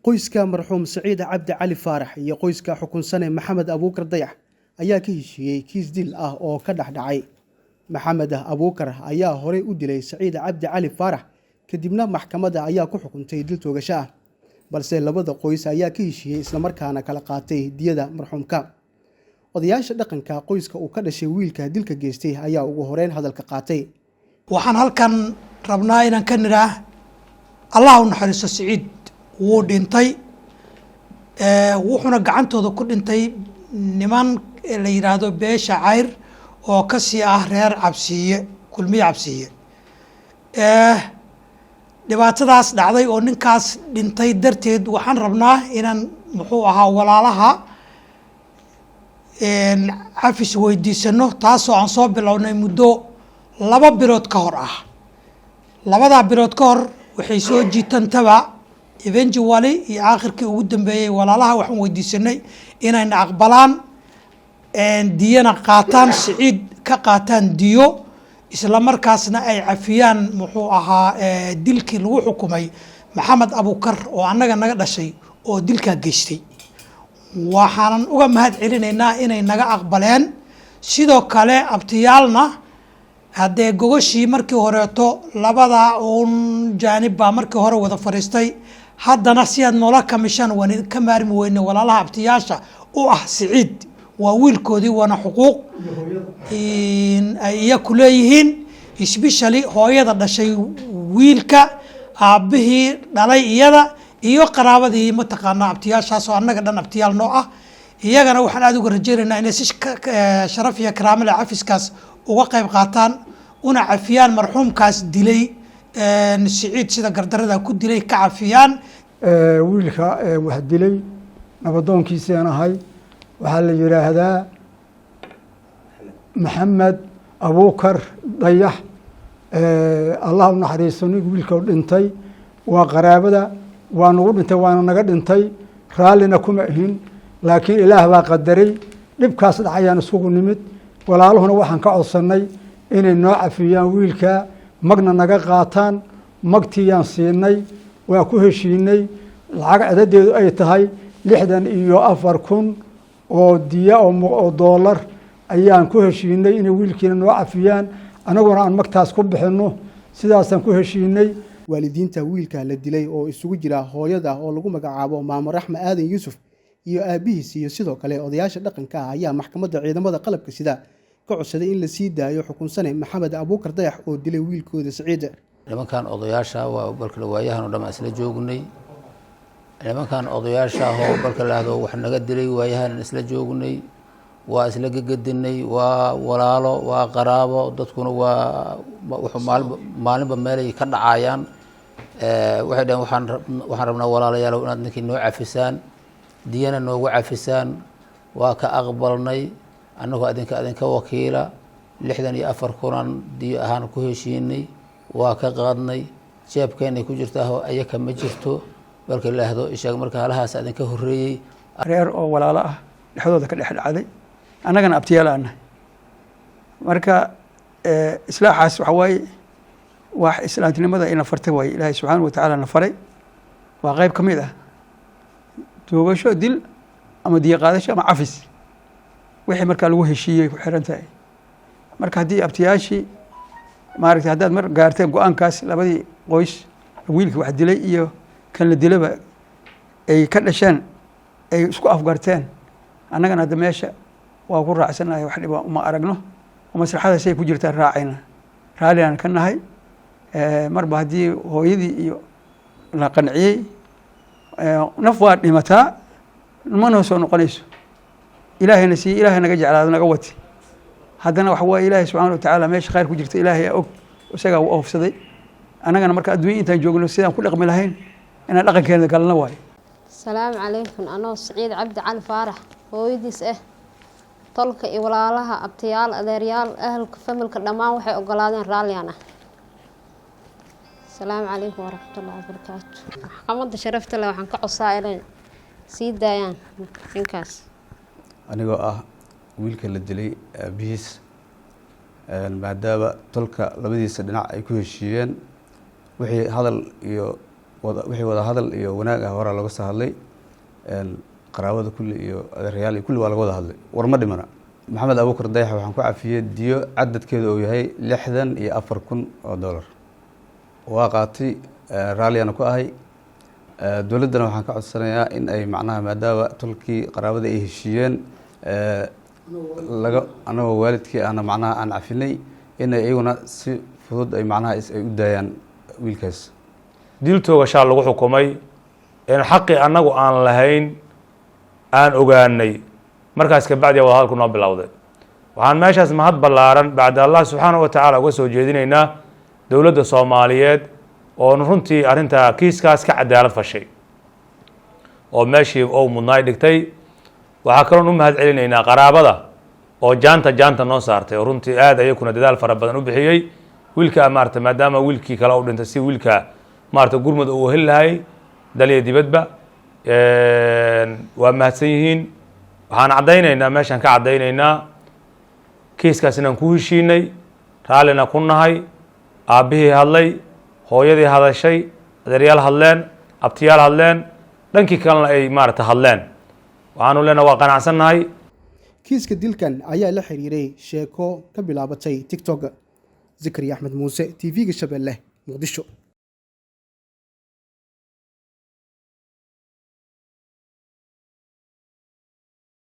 Qoyska marxuum Siciid Cabdi Cali Faarax iyo qoyska xukunsane Maxamed Abuukar Dayax ayaa ka heshiiyey kiis dil ah oo ka dhex dhacay. Maxamed Abuukar ayaa horey u dilay Siciid Cabdi Cali Faarax, kadibna maxkamadda ayaa ku xukuntay dil toogasho ah, balse labada qoys ayaa ka heshiiyey islamarkaana kala qaatay diyada marxuumka. Odayaasha dhaqanka qoyska uu ka dhashay wiilka dilka geystay ayaa ugu horeyn hadalka qaatay. Waxaan halkan rabnaa inaan ka nidhaah Allah u naxariisto Siciid, wuu dhintay, wuxuuna gacantooda ku dhintay niman la yidhaahdo beesha Cayr oo kasii ah reer Cabsiiye, Kulmiye Cabsiiye. Dhibaatadaas dhacday oo ninkaas dhintay darteed, waxaan rabnaa inaan, muxuu ahaa, walaalaha cafis weydiisano, taasoo aan soo bilownay muddo 2 bilood ka hor ah. 2-daa bilood ka hor waxay soo jiitantaba, eventually iyo aakhirkii ugu dambeeyey, walaalaha waxaan weydiisanay inayna aqbalaan, diyana qaataan, Siciid ka qaataan diyo, isla markaasna ay cafiyaan, muxuu ahaa, dilkii lagu xukumay Maxamed Abukar oo annaga naga dhashay oo dilkaa geystay. Waxaanan uga mahad celinaynaa inay naga aqbaleen. Sidoo kale abtiyaalna haddee gogoshii markii horeeto labada uun jaanib baa markii hore wada fadhiistay. Haddana si aad noola kamishaan waan ka maarmi weyne. Walaalaha abtiyaasha u ah Siciid waa wiilkoodii, waana xuquuq ay iyaku leeyihiin, especially hooyada dhashay wiilka, aabbihii dhalay iyada iyo qaraabadii, mataqaanaa, abtiyaashaas oo annaga dhan abtiyaal noo ah. Iyagana waxaan aada uga rajeynaynaa inay si sharaf iyo karaamo leh cafiskaas uga qayb qaataan, una cafiyaan marxuumkaas dilay Siciid, sida gardarada ku dilay ka cafiyaan. Wiilka wax dilay nabadoonkiisaan ahay. Waxaa la yidhaahdaa Maxamed Abuukar Dayax. Allah u naxariisto nin wiilka dhintay, waa qaraabada, waa nagu dhintay, waana naga dhintay, raallina kuma ahin, laakiin Ilaah baa qadaray. Dhibkaas dhacayaan iskugu nimid. Walaaluhuna waxaan ka codsannay inay noo cafiyaan wiilka, magna naga qaataan. Magtiiyaan siinay, waa ku heshiinay lacag cadadeedu ay tahay 64,000 oo diya oo doolar ayaan ku heshiinay, inay wiilkiina noo cafiyaan, anaguna aan magtaas ku bixinno. Sidaasaan ku heshiinay. Waalidiinta wiilka la dilay oo isugu jira hooyada oo lagu magacaabo Maamo Raxme Aadan Yuusuf iyo aabihiis iyo sidoo kale odayaasha dhaqanka ah ayaa maxkamadda ciidamada qalabka sida ka codsaday in la sii daayo xukunsane Maxamed Abuukar Dayax oo dilay wiilkooda Siciid. Nimankan odayaasha waa balka waayahan oo dhan isla joognay. Nimankan odayaasha ahoo balka lahdo wax naga dilay, waayahan isla joognay, waa isla gegedinay, waa walaalo, waa qaraabo. Dadkuna waa wuxuu maalinba maalinba meelay ka dhacayaan. Waxay dhaheen, waxaan rabnaa, walaalayaalow, inaad ninkii noo cafisaan, diyana noogu cafisaan. Waa ka aqbalnay annagoo adinka wakiila. 64 kunan diyo ahaan ku heshiinay, waa ka qaadnay, jeebkeenay ku jirtaa, ayaka ma jirto. Marka laahdo isheeg marka halahaas adinka horreeyey. Reer oo walaalo ah dhexdooda ka dhex dhacday, annagana abtiyaal aan nahay. Marka islaaxaas waxa waaye wax islaamtinimada ina fartay waaye, Ilaahay subxaana watacaala na faray. Waa qayb ka mid ah toogasho, dil ama diyo qaadasho ama cafis, wixii markaa lagu heshiiyey ku xiran tahay. Marka haddii abtiyaashii, maaragtay, haddaad mar gaarteen go-aankaas, labadii qoys, wiilkii wax dilay iyo kan la dilaba ay ka dhasheen, ay isku afgarteen, annagana hadda meesha waa ku raacsanahay. Wax dhiba uma aragno oo maslaxadaasay ku jirtaan raacayna, raalliaan ka nahay. Marba haddii hooyadii iyo la qanciyey, naf waa dhimataa, manoo soo noqonayso. Ilaahayna siiye, Ilaahay naga jeclaado, naga wati. Haddana waxa waaye, Ilaahay subxaana watacaala meesha khayr ku jirta Ilaahay og, isagaa u oofsaday. Annagana marka adduunya intaan joogno sidaan ku dhaqmi lahayn inaan dhaqankeena galno waayo. Asalaamu calaykum. Anoo Siciid Cabdi Cali Faarax hooyadiis ah, tolka iyo walaalaha, abtiyaal, adeeryaal, ahalka, familka dhammaan waxay ogolaadeen, raalliyaan ah. Asalaamu calaykum waraxmatullahi wabarakaatu. Maxkamadda sharafta leh waxaan ka codsaa inay sii daayaan ninkaas. Anigoo ah wiilka la dilay aabihiis, maadaama tolka labadiisa dhinac ay ku heshiiyeen, wixii hadal iyo Wixii wada hadal iyo wanaag ah horaa looga soo hadlay, qaraabada kulli iyo adeerayaal iyo kulli waa laga wada hadlay. War ma dhimana. Maxamed Abuukar Dayax waxaan ku cafiyey diyo cadadkeeda uu yahay 64,000 oo dollar. Waa qaatay, raalliyana ku ahay. Dowladdana waxaan ka codsanayaa in ay macnaha, maadaama tolkii qaraabada ay heshiiyeen, laga anagoo waalidkii ahna macnaha aan cafinay, inay iyaguna si fudud ay macnaha ay u daayaan wiilkaas. Dil toogashaa lagu xukumay in xaqii annagu aan lahayn aan ogaanay. Markaas kabacdi wada hadalku noo bilowday. Waxaan meeshaas mahad ballaaran bacda Allah subxaanahu wa tacaala uga soo jeedinaynaa dowladda Soomaaliyeed oon runtii arrintaa kiiskaas ka cadaalad fashay oo meeshii ou mudnaay dhigtay. Waxaa kaloon u mahad celinaynaa qaraabada oo jaanta jaanta noo saartay oo runtii aad ayakuna dadaal fara badan u bixiyey wiilka maarata, maadaama wiilkii kale u dhintay, si wiilka maarata gurmud uu heli lahay dal iyo dibadba. Waa mahadsan yihiin. Waxaan caddaynaynaa, meeshaan ka caddaynaynaa, kiiskaas inaan ku heshiinay, raallina ku nahay. Aabbihii hadlay, hooyadii hadashay, adeeryaal hadleen, abtiyaal hadleen, dhankii kalena ay maarata hadleen. Waxaanu leenahay waa qanacsannahay. Kiiska dilkan ayaa la xiriiray sheeko ka bilaabatay TikTok. Zikri Axmed Muuse, TV-ga Shabeelle, Muqdisho.